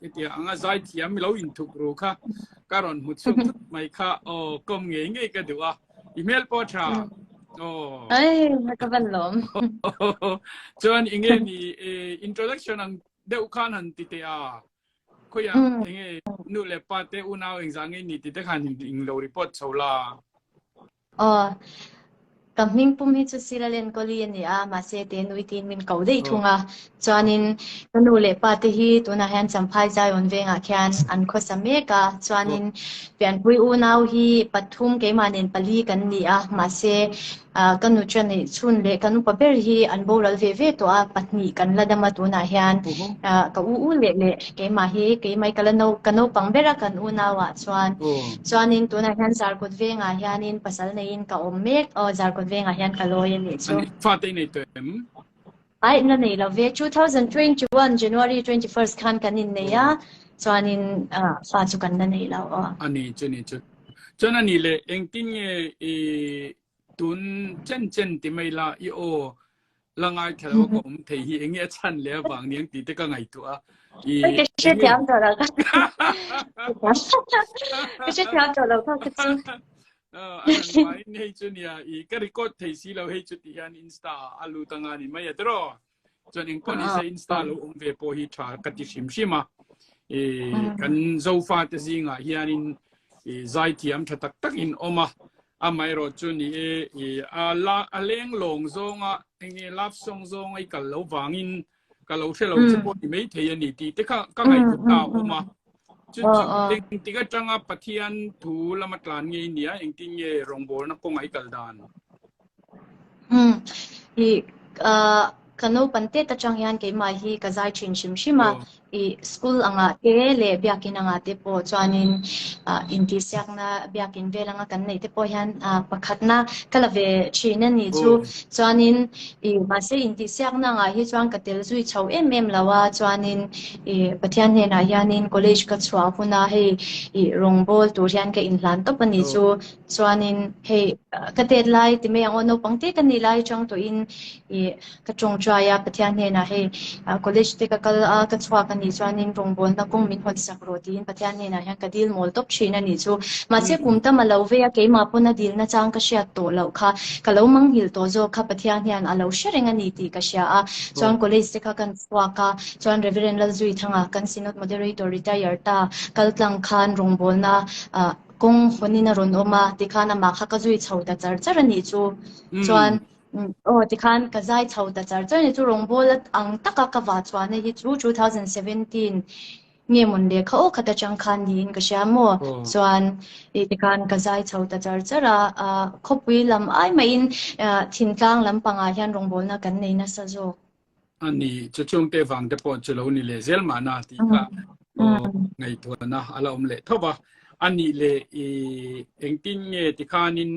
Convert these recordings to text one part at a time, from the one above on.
Hetia anga zaithiam lo inthuk ru kha ka rawn hmu chhuak thut mai kha aw kawm ngei ngei ka duh a. I hmel pawh tha. Aw. Ai, ka van lawm. Chuan enge ni introduction ang deuh khan han ti teh a. Khawiah enge nu leh pa te unau engzah nge ni tih te khan in lo report chho la. Aw, ka hming pum hi chu Siralen Kawli a ni a, mahse te nui tiin min ko daih thung a. Chuanin ka nu leh pa te hi tunah hian Champhai Zion vengah khian an khawsa mek a, chuanin pianpui unau hi pathum keimah nen pali kan ni a, mahse Ka nuṭa neih chhun leh kan upa ber hi an boral ve ve tawh a, pahnih kan la dam a tunah hian ka u u leh leh keimah hi keimah ka la no ka naupang ber a kan unauah chuan chuanin tunah hian Zarkawt vengah hianin pasal neiin ka awm mek aw Zarkawt vengah hian ka lawi a nih chu. Fate i nei tawh em? Ai la nei lo ve 2021 January 21st khan kan innei a chuanin fa chu kan la nei lo aw. A ni chu ni chu. Chuan a ni leh engtin nge i tun chen chen ti mai la i aw la ngaithla lo ka awm thei hi enge a chhan leh avang niang tih te ka ngaihtuah a. I ka hrethiam tawh lo ka ka hrethiam tawh lo kha ka chu. A ran vaiin hei chu nia i ka record thei si lo hei chu ti hian insta a lut anga ni mai a tiraw. Chuan engpawh ni se insta lo awm ve pawh hi tha ka ti hrim hrim a. I kan zofa te zingah hianin i zaithiam tha tak tak in awm a. Amaherawh chu ni e i a la a leng lawng zawnga enge love song zawnga i kal lo vangin ka lo hre lo che pawh ni mai thei a ni tih te kha ka ngaihtuah ta a awm a. Chu chu engtik atanga Pathian thu lama tlan nge i nia engtin nge rawngbawlna kawngah i kal dan? Umm i ah ka naupang tet atang hian keimah hi ka zai thin hrim hrim a, i school angah te leh biakin angah te pawh chuanin ah intihsiakna biakin vel anga kan neih te pawh hian ah pakhatna ka la ve thin a nih chu. Chuanin i mahse intihsiakna angah hi chuan ka tel zui chho em em lo a, chuanin i Pathian hnenah hianin college ka chhuah huna hei i rawngbawl tur hian ka inhlan tawp a nih chu. Chuanin hei ka tet lai ti mai ang aw naupang te ka nih lai atang tawhin ih ka tawngtai a Pathian hnenah hei college te ka kal a ka chhuak a nih chuanin rawngbawlna kawng min hawn sak rawh tiin Pathian hnenah hian ka dil mawl tawp thin a nih chu. Mahse kum tam a lo vei a keimah pawn a dilna chang ka hriat tawh loh kha ka lo manghilh tawh zawk kha Pathian hian a lo hre reng a ni tih ka hria a. Chuan college te kha kan chhuak a chuan Reverend Lalzuithanga kan Synod Moderator retire ta kaltlang khan rawngbawlna ah Kawng hawnin a rawn awm a, tikhan amah kha ka zui chho ta char char a nih chu. Chuan aw tikhan ka zai chho ta char char a nih chu. Rawngbawla ang taka ka vah chhuahna hi chu 2017 nge mawn leh kha aw khat atang khan niin ka hria maw. Chuan tikhan ka zai chho ta char char a, khawpui lam ai mahin thintlang lampangah hian rawngbawlna kan nei nasa zawk. A ni, chu chungte vang te pawh chu lo ni leh zel mahna tih kha ngaihtuahna a la awm leh tho va. A nih leh i engtin nge tikhanin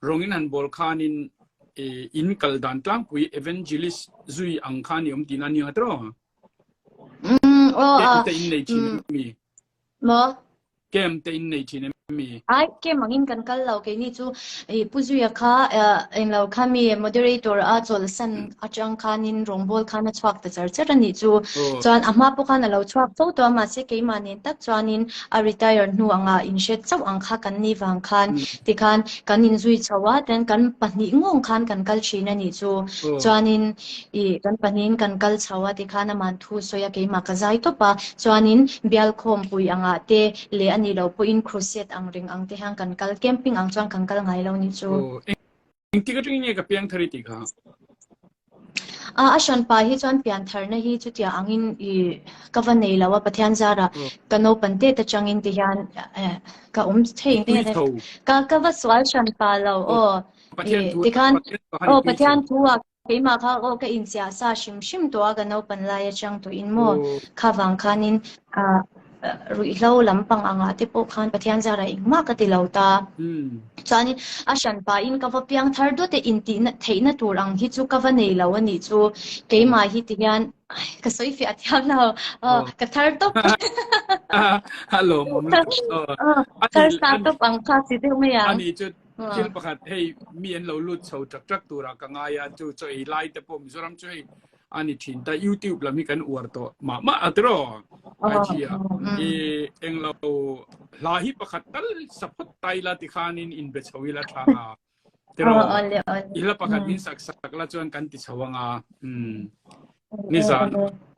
rawngin han bawl khanin i in kal dan tlangpui evangelist zui ang khan i awm tihna a ni ang tiraw? Camp te in nei thin em mi? Maw? Camp te in nei thin em mi? Ai, camp angin kan kal lo. Keini chu i Pu Zuia kha englo kha mi moderator a chawlhsan atang khanin rawngbawl khan a chhuak ta char char a nih chu. Chuan a hma pawh khan a lo chhuak fo tawh a, mahse keimah nen tak chuanin a retire hnu anga inhre chauh ang kha kan ni vang khan tikhan kan inzui chho a, tian kan pahnih ngawng khan kan kal thin a nih chu. Chuanin i kan pahnihin kan kal chho a tikhan aman thu sawi a keimah ka zai tawp a, chuanin bial khawmpui angah te leh a nih loh pawhin crusade ang reng ang te hian kan kal, camping ang chuan kan kal ngai lo nih chu. Aw, engtik atangin nge ka piangthar i tih kha? A, a hranpa hi chuan piantharna hi chutia angin i ka va nei lo a, Pathian zarah ka naupan tet atangin ti hian ka awm thei nge ka ka va sual hranpa lo aw, tikhan aw Pathian thu ah Keimah kha aw ka inchiah sa hrim hrim tawh a, ka naupan lai atang tawhin maw kha vang khanin ruihhlo lampang angah te pawh khan Pathian zarah engmah ka ti lo ta. Chuanin a hran pahin ka va piang thar dawt e intihna theihna tur ang hi chu ka va nei lo a nih chu. Keimah hi ti hian ka sawi fiah thiam lo, aw ka thar tawp. A lawmawm lutuk. Thar sa tawp ang kha si deuh mai ang. Thil pakhat hei mi an lo lut chho tak tak turah ka ngai a, chu chaw ei lai te pawh Mizoram chu hei. ani thin ta YouTube lam hi kan uar tawh mah mah a tiraw IG ah i englo hla hi pakhat tal sa phawt ta ila tikhanin inbe chho ila tha nga tiraw i hla pakhat min sak sak la chuan kan ti chho anga nizan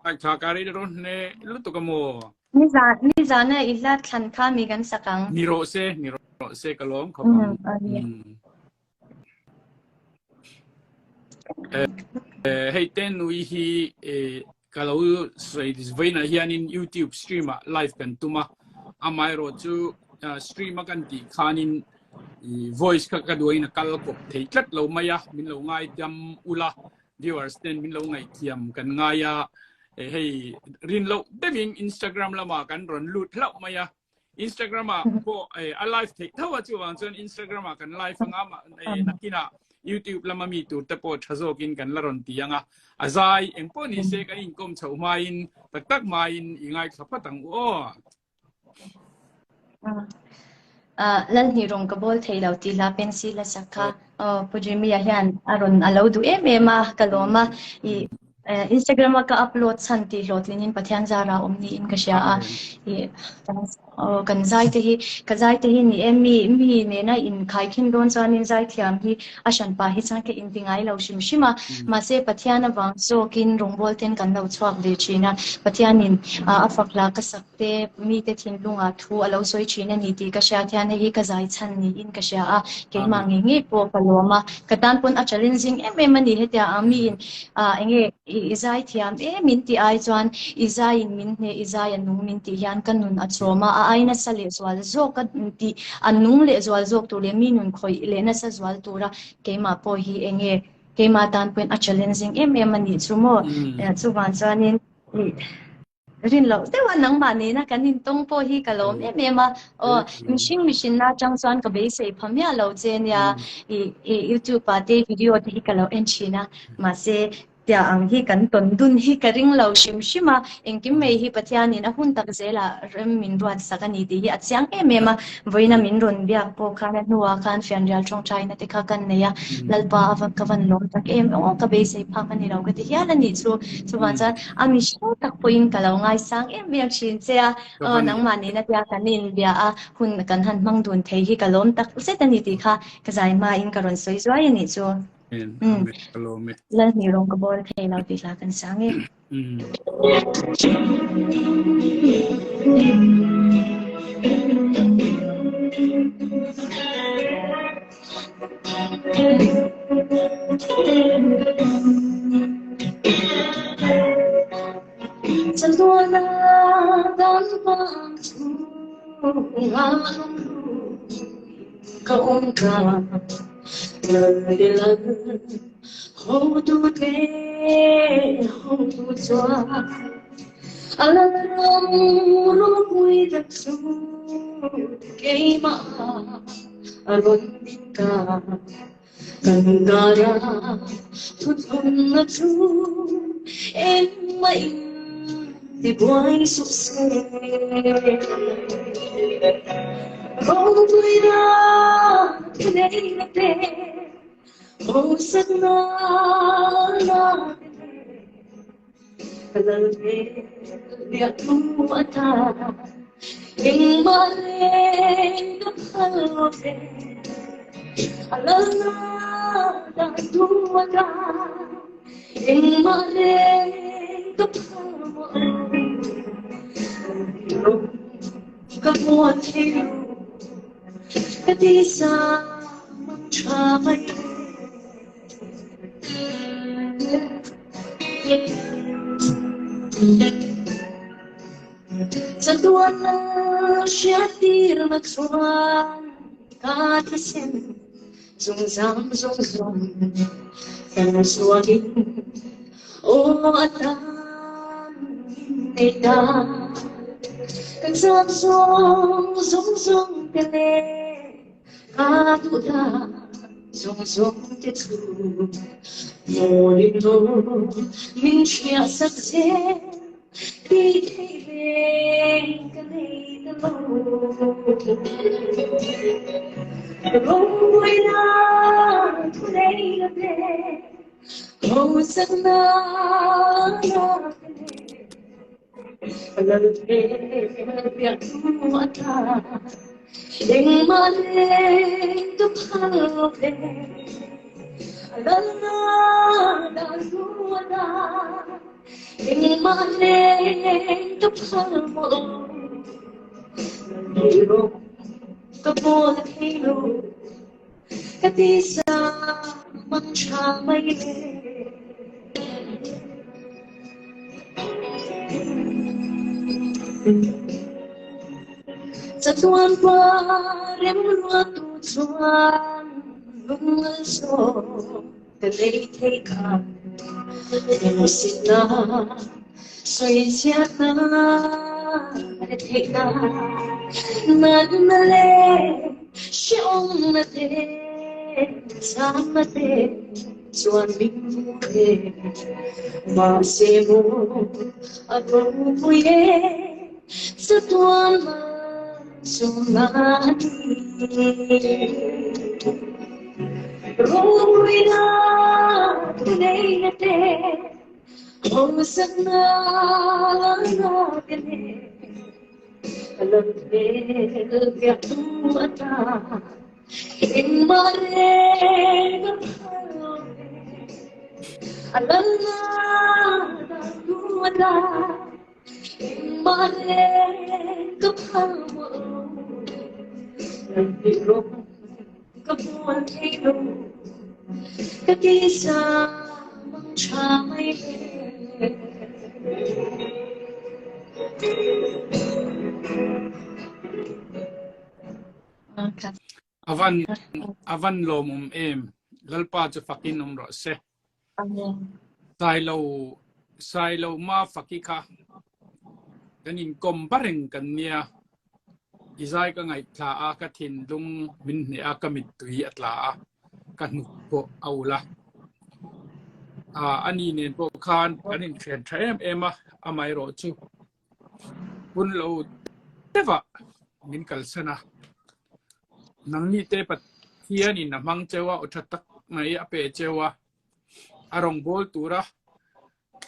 ai tha ka ril ro hne lutuk amaw Nizan nizana i hla thlan kha mi kan sak ang. Ni rawh se ni rawh se ka lawm khawp ang. Hei te nui hi ka lo sawi vawiinah hianin YouTube stream ah live kan tum a, amaherawh chu stream a kan tih khanin voice kha ka duain a kal kawp thei tlat lo mai a, min lo ngaidam ula viewers ten min lo ngaihthiam kan ngai a, hei rin loh deuhin Instagram lamah kan rawn lut hlauh mai a. Instagram ah pawh a live theih tho a chuvang chuan Instagram ah kan live anga nakinah YouTube lama mi tur te pawh tha zawkin kan la rawn ti anga a zai engpawh ni se kan inkawm chhoh hmain tak tak hmain i ngaithla phawt ang u aw. Lalhnih rawng ka bawl thei lo tih hla pencil a sak kha Pu Jimmy-a hian a rawn a lo duh em em a ka lawm a i Instagram a ka upload chhan tih hlawhtlingin Pathian zara awm niin ka hria a. I kan zai te hi ka zai te hi ni e mi mi nena inkhaikhin dawn chuanin zaithiam hi a hran pah hi chuan ka inti ngai lo hrim hrim a. Mahse Pathian avang zawkin rawngbawl ten kan lo chhuak ve thin a. Pathianin a fak hla ka sak te mite thinlungah thu a lo sawi thin a ni tih ka hriat hian hei hi ka zai chhan niin ka hria a, keimah ngei ngei pawh ka lawm a, ka tan pawn a challenging em em a ni hetiang ang miin ah enge i zai thiam em min tih ai chuan i zaiin min hneh i zai a nung min tih hian ka nun a chawm a, a ai nasa leh zual zawk a tih a nung leh zual zawk tur leh mi nun khawih leh nasa zual tura keimah pawh hi enge keimah tan pawhin a challenging em em a nih chu maw chuvang chuanin Rin loh deuh a nangmah nena kan intawng pawh hi ka lawm em em a. Aw, mihring mihrinna atang chuan ka beisei pha miah lo che nia. I i YouTube ah te video te hi ka lo en thin a. Mahse, tia ang hi kan tawn dun hi ka ring lo hrim hrim a. Engkim mai hi Pathianin a hun tak zelah rem min ruat sak a ni tih hi a chiang em em a. Vawiina min rawn biak pawh khan a hnuah khan fianrial tawngtaina te kha kan nei a. Lalpa a va ka van lawm tak em aw, ka beisei phak a ni lo ka ti hial a nih chu. Chuvang chuan A mihring tak pawhin ka lo ngaisang em em thin che a, aw nangmah nena tia kan inbia a, hun kan han hmang dun thei hi ka lawm tak zet a ni tih kha ka zai hmain ka rawn sawi zuai a nih chu. Umm Lalhnih rawng ka bawl thei lo tih hla kan sang e. A rawn ding ta kan kara thuthlung a chu engmah in ti buai suh se. Ropuina thu nei na te hausakna na te Ka lal hmel biak thu a ta, engmah reng ka phal lo che. A lalna dan thu a ta, engmah reng ka phal lo. Ka hmuat thei lo, ka tisa mang tha mai. Chatuan hriattirna chuan ka thisen zungzam zawng zawng kan chhuakin aw a tan nei ta. Kan zam zawng zawng zawng te leh Ka duh dan zawng zawng te chu Mawlin ro min hriah sak zel tih theih reng ka nei ta lo. Ropuina thu nei lo te, hausakna. Avan avan lawmawm em. Lalpa chu fakin awm rawh se. Sailo Sailo ma faki kha kan inkawm bareng kan nia. I zai ka ngaihthla a, ka thinlung min hneh a, ka mittui a tla a, ka hnuk pawh a ulh a. Ani nen pawh khan kan inthian tha em em a, amaherawh chu Hun lo deuhah min kalsan a, nangni te Pathianin a hmang cheu a, aw tha tak mai a pe cheu a, a rawn bawl tura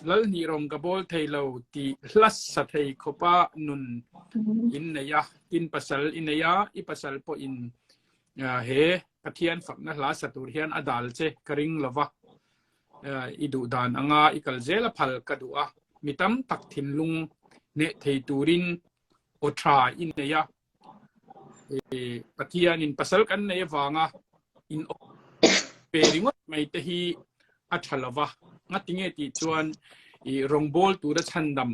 Lalhnih rawn ka bawl thei lo tih hla sa thei khawpa nun in nei a, tin pasal i nei a, i pasal pawhin he Pathian fakna hla sa tur hian a dal che ka ring lo va. i duh dan anga i kal zel a phal ka duh a, mi tam tak thinlung hneh thei turin aw tha i nei a, Pathianin pasal kan nei avanga in pe ringawt mai te hi a tha lova, ngatinge tih chuan i rawngbawl tura chhandam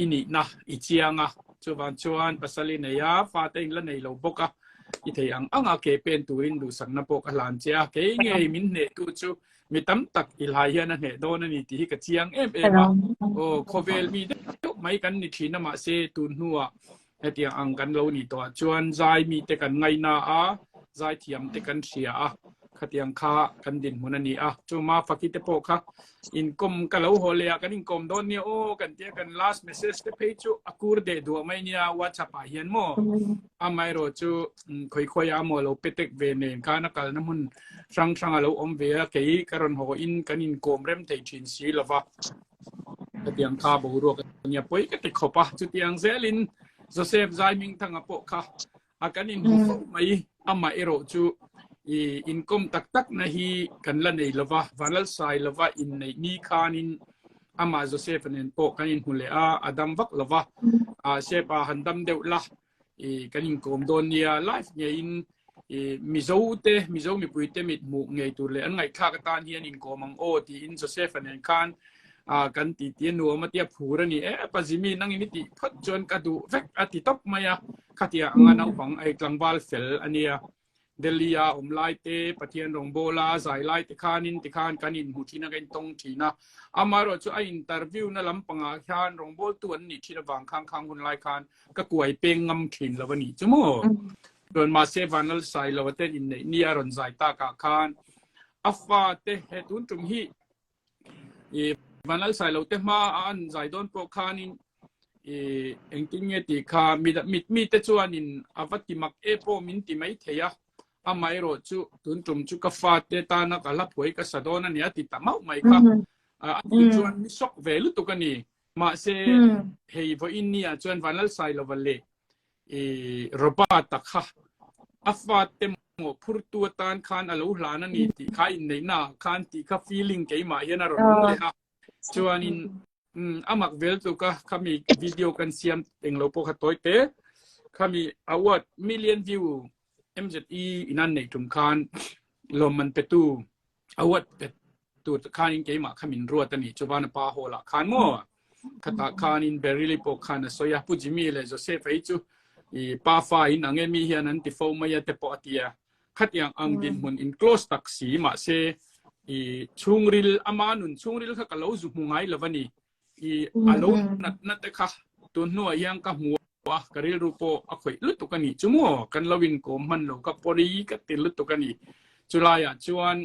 i nihna i chiang a, chuvang chuan pasal i nei a, fate in la nei lo bawk a, i thei ang ang a ke pen turin duhsakna pawh ka hlan che a, kei ngei min hnehtu chu mi tam tak i hlai hian a hneh dawn a ni tih hi ka chiang em em a, aw khawvel mi deuh mai kan ni thin a mahse tun hnuah Hetiang ang kan lo nih tawh ah chuan zai mite kan ngaina a, zaithiam te kan hria a, khatiang kha kan dinhmun a ni a. Chuma Faki te pawh kha inkawm ka lo haw leh a, kan inkawm dawn nia aw kan tia kan last message te phei chu a kur deh duah mai nia WhatsApp ah hian maw. Amaherawh chu khawi khawi ah maw lo pe tek ve nen khan a kalna hmun hrang hrang a lo awm ve a, kei ka rawn haw in kan inkawm rem thei thin si lova. Hetiang kha boruak a nia pawi ka ti khawp a, chutiang zelin Joseph Zaimingthanga pawh kha a kan inhmu fo mai, amah erawh chu i inkawm tak tak na hi kan la nei lova, Vanlalsai lova inneih ni khanin amah Joseph-a nen pawh kan inhmu leh a, a dam vak lova, Sepa han dam deuh la, i kan inkawm dawn nia live ngeiin i Mizo te Mizo mipui te mit hmuh ngei tur leh an ngaihthlak atan hian inkawm ang aw tiin Joseph-a nen khan a kan ti ti a nuam a tia phur a ni e pa Jimmy nangin i tih phawt chuan ka duh vek a ti tawp mai a khatia anga naupang ei tlangval fel a nia. Delhi a awm lai te, Pathian rawngbawla a zai lai te khanin tikhan kan inhmu thin a, kan intawng thin a. Amaherawh chu a interview na lampangah hian rawngbawltu an nih thin avang khan khang hun lai khan ka kuai peng ngam thin lo a nih chu maw. Chuan mahse Vanlalsailova ten inneih ni a rawn zai takah khan a fate he tun tum hi I Vanlalsailo te hma a an zai dawn pawh khanin i engtin nge tih kha mi mite chuanin a va ti mak e pawh min ti mai thei a, amaherawh chu tun tum chu ka fate tana ka hla phuai ka sa dawn a nia ti ta mauh mai kha. A ti chuan mi sok ve lutuk a ni. Mahse hei vawiin ni ah chuan Vanlalsailova leh i Robert-a kha a fate mawhphurtu atan khan a lo hlan a ni tih kha inneihna ah khan tih kha feeling keimah hian a rawn awm leh a. Chuanin a mak vel tluk a khami video kan siam englo pawh kha tawi te khami award million view MZE in an neih tum khan lawmman petu award petu khanin keimah kha min ruat a ni chuan a pa hall ah khan maw khatah khanin Beryl pawh khan a sawi a Pu Jimmy leh Joseph a hi chu i pa fa in ang emi hian an ti fo mai a te pawh a ti a Khatiang ang dinhmun in close tak si mahse i chhungril ama nun chhungril kha ka lo zu hmu ngai lo a ni. I a lo natna te kha tun hnuah hian ka hmu a, ka rilru pawh a khawih lutuk a nih chu maw? Kan lo inkawm hman lo ka pawri ka ti lutuk a ni. Chulaiah chuan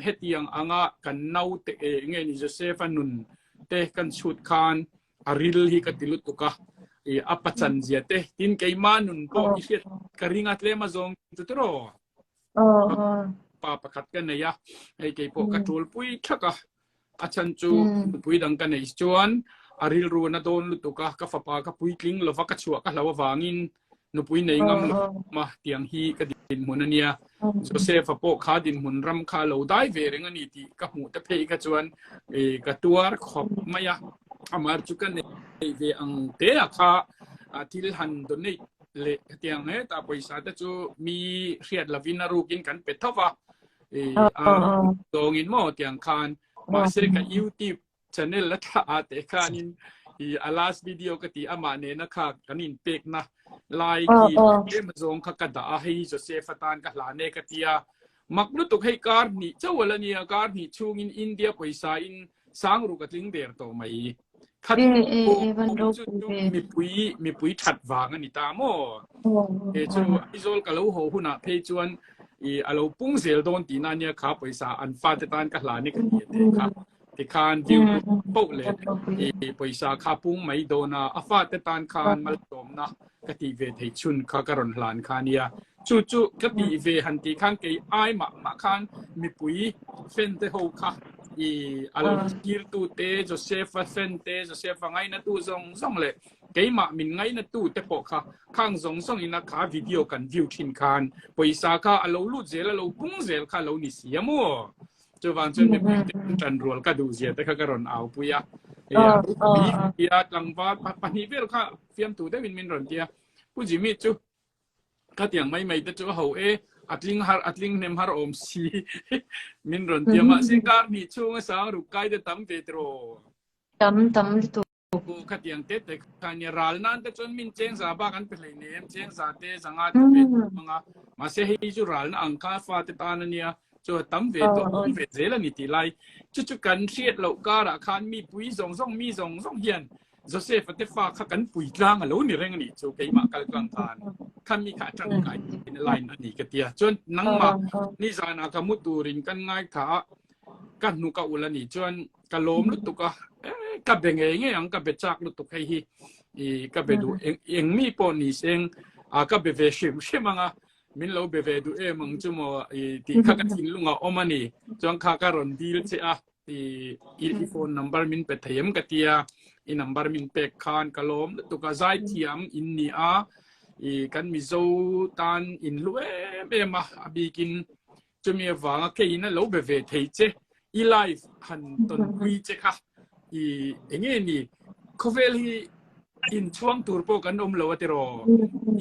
hetiang anga kan naute nge ni Joseph-a nun te kan chhut khan a ril hi ka ti lutuk a i a pachan zia te tin keima nun pawh i hriat ka ring a tlem a zawng chu tiraw pa pakhat ka nei a hei kei pawh ka tul pui thak a a chan chu nupui dang ka nei chuan a rilru na dawn lutuk a ka fapa ka puitling lova ka chhuah ka hlau avangin nupui nei ngam lo ma tiang hi ka dinhmun a nia Joseph-a pawh kha dinhmun ram kha lo dai ve reng a ni tih ka hmuh te phei kha chuan ka tuar khawp mai a amar chu ka nei ve ang te a kha thil han donate leh hetiang he ta pawisa te chu mi hriat lovin a rukin kan pe tho va a dawngin maw tiang khan mahse ka YouTube channel a thlah a te khanin i a last video ka ti amah nena kha kan in pekna lai ki em zawng kha ka dah a hei Joseph atan ka hlan e ka tia mak lutuk hei kar hnih chauh ala nia kar hnih chhungin India pawisa in sangru ka tling der tawh mai khat mipui mipui that vang ani ta maw he chu Aizawl ka lo haw hunah phei chuan i alo pung zel dawn tihna ania kha pawisa an fate tan ka hlan e ka ti te kha Tikhan view poh leh i pawisa kha pung mai dawn a, a fate tan khan malsawmna ka tih ve theih chhun kha ka rawn hlan kha nia. Chu chu ka tih ve han tih khan kei ai mah mah khan mipui fan te ho kha i a lo tirtu te, Joseph-a fan te, Joseph-a ngainatu zawng zawng leh keimah min ngainatu te pawh kha khang zawng zawng ina kha video kan view thin khan pawisa kha a lo lut zel a lo pung zel kha a lo ni si a maw? Chuvang chuan mipui te an tan rual ka duh zia te kha ka rawn au pui a. Tia tlangval pahnih vel kha fiamtu deuhin min rawn tia. Pu Jimmy chu ka tiang mai mai te chu a ho e, a tling har a tling hnem har awm si min rawn tia. Mahse kar hnih chhunga sang ruk kai te tam ve tiraw. Tam tam lutuk. Ku khatiang te te kha nia ral nan te chuan min cheng za bak an pe hlei nem cheng za te zanga te pe anga mahse hei chu ral na ang kha fa te tan ania chu tam ve to awm ve zel ani ti lai chu chu kan hriat loh karah khan mi pui zawng zawng mi zawng zawng hian Joseph te fa kha kan pui tlang alo ni reng ani chu keimah kal tlang khan kha mi kha tangkai in line ani ka tia chuan nangmah ni zana ka mu turin kan ngai kha ka hnu ka ul ani chuan ka lawm lutuk a ka be ngei ngei ang ka be chak lutuk hei hi i ka be duh eng mi pawh ni seng a ka be ve hrim hrim anga min lo be ve duh em ang chu maw i tih kha ka thinlung a awm ani chuan kha ka rawn dil che a i i phone number min pe thei em ka tia i number min pek khan ka lawm lutuk a zaithiam in ni a i kan Mizo tan in hlu em em a a bikin Chumi avanga keiin a lo be ve thei che, i live han tawnpui che kha i enge ni khawvel hi inchhuang tur pawh kan awm lo a tiraw?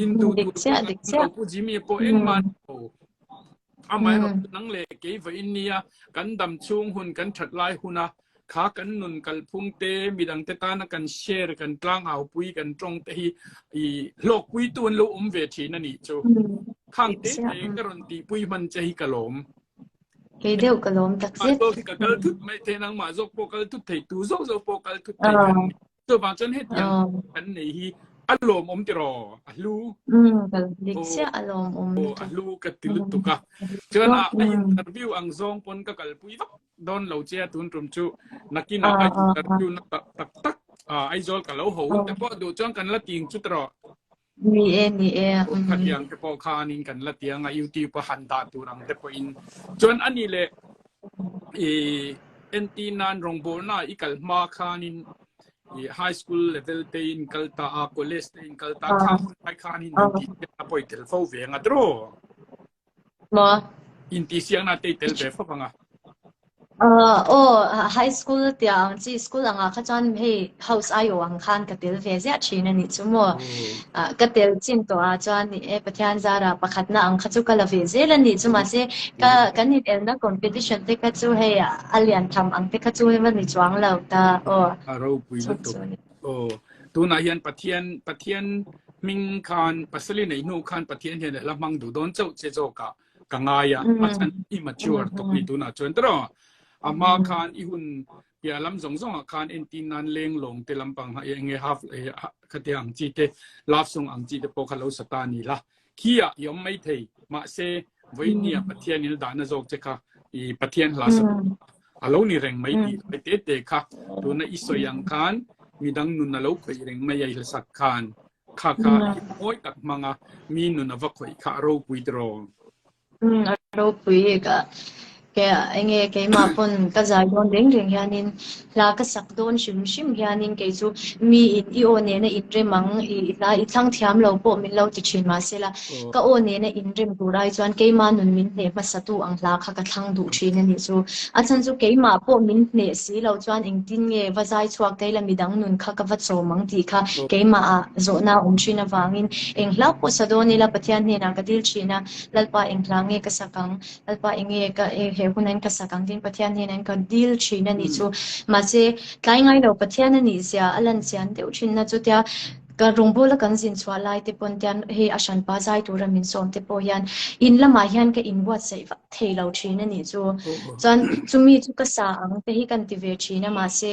Induh tur pawh kan awm lo, Pu Jimmy pawh engmah a ni lo. Amaherawhchu nang leh kei vawiin nia kan dam chhung hun kan that lai huna Kha kan nun kalphung te, midang te tana kan share, kan tlangaupui, kan tawng te hi i hlawkpuitu an lo awm ve thin a nih chu. Khang te te ka rawn tihpui hman che hi ka lawm. Kei deuh ka lawm tak zet. Zawk hi ka kal thut mai thei, nangmah zawk pawh kal thut thei, tu zawk zawk pawh kal thut thei kan ni. Chuvang chuan hetiang kan nei hi a lawmawm tiraw? A hlu. Dik chiah a lawmawm lutuk. A hlu ka ti lutuk a. Chuan a interview ang zawng pawn ka kalpui vak dawn lo che a tun tum chu nakinah a interview na tak tak tak Aizawl ka lo ho hun te pawh duh chuan kan la ting chu tiraw. Ni e, ni e. Khatiang te pawh khanin kan la tiang a YouTube a han dah tur ang te pawhin. Chuan ani leh i. Entir nan rawngbawlna i kal hma khanin i high school level te in kal ta a, college te in kal ta a, khang hun lai khanin intihsiakna pawh i tel fo ve ang a tiraw? Maw? Intihsiakna te i tel ve fo ang a. Aw, high school tia ang chi school angah kha chuan hei house aiawh ang khan ka tel ve ziah thin a nih chu maw. Ka tel chin tawh ah chuan ni e Pathian zara pakhatna ang kha chu ka la ve zel a nih chu mahse ka kan inelna competition te kha chu hei a lian tham ang te kha chu va ni chuang lo ta aw. A ropui lutuk. Aw, tunah hian Pathian Pathian hming khan pasali nei hnu khan Pathian hian a la hmang duh dawn chauh che zawk ah ka ngai a, a chhan i mature tawk ni tunah chuan tawh a hma khan i hun piah lam zawng zawng ah khan entin nan leng lawng te lampang ha eng nge half khatia ang chi te love song ang chi te pawh kha lo sa ta ni la khi ah i awm mai thei mahse vawinia Pathian in a dahna zawk che kha i Pathian hla sa a lo ni reng mai tih lai te te kha tuna i sawi ang khan midang nun a lo khawih reng mai a i hlasak khan Kha kha i mawi tak hmang a, mi nun a va khawih kha a ropui tiraw? Umm a ropui ka ke enge keimah pawn ka zai dawn reng reng hianin hla ka sak dawn hrim hrim hianin kei chu mi in i aw nena inrem ang i hla i thlang thiam lo pawh min lo ti thin mahsela ka aw nena inrem tur ai chuan keimah nun min hneh hmasatu ang hla kha ka thlang duh thin a nih chu. A chhan chu keimah pawh min hneh si lo chuan engtin nge va zai chhuak thei la midang nun kha ka va chawm ang tih kha keimah ah zawhna a awm thin avangin eng hla pawh sa dawn ila Pathian hnenah ka dil thin a, Lalpa eng hla nge ka sak ang, Lalpa eng nge ka he hunain ka sak ang tiin Pathian hnenah ka dil thin a nih chu. Mahse tlai ngai lo Pathian a nih zia a lan chian deuh thin na chutia ka rawngbawla kan zin chhuah lai te pawn tian hei a hranpa zai tura min sawm te pawh hian in lamah hian ka inbuatsaih vak thei lo thin a nih chu. Chuan chumi chu ka sa ang te hi kan ti ve thin a mahse